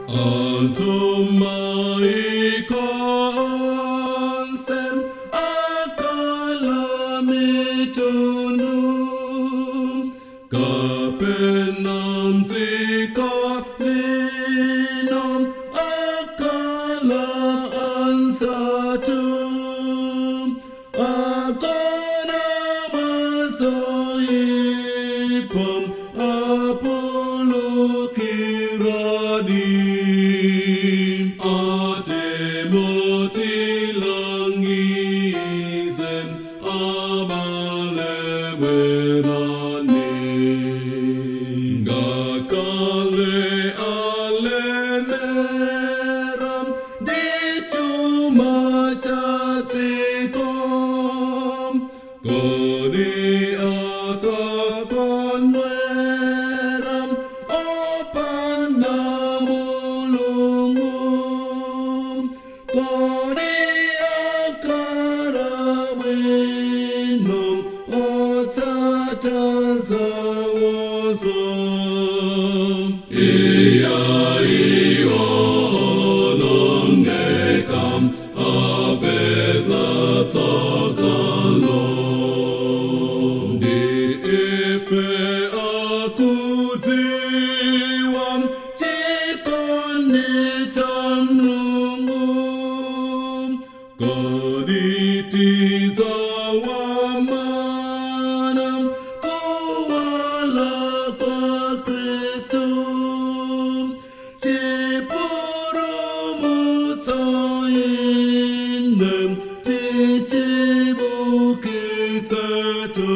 Anthu maiko onse akhala mitundu kapena m'dziko lino akhala anzathu agona mwa zoyipa apulukiradi Atemotilangize abale bwerani ngakhale alemera ndi chuma cha dziko kodi akakondwera opanda Mulungu kodi akhala bwino otsata zawozo Iyayi owonongeka apeza tsokalo Ndi ife akudziwa chikondi cha Mulungu kodi tidzawamana kuwala kwa Kristu chipulumutso ine tichibukitsetu.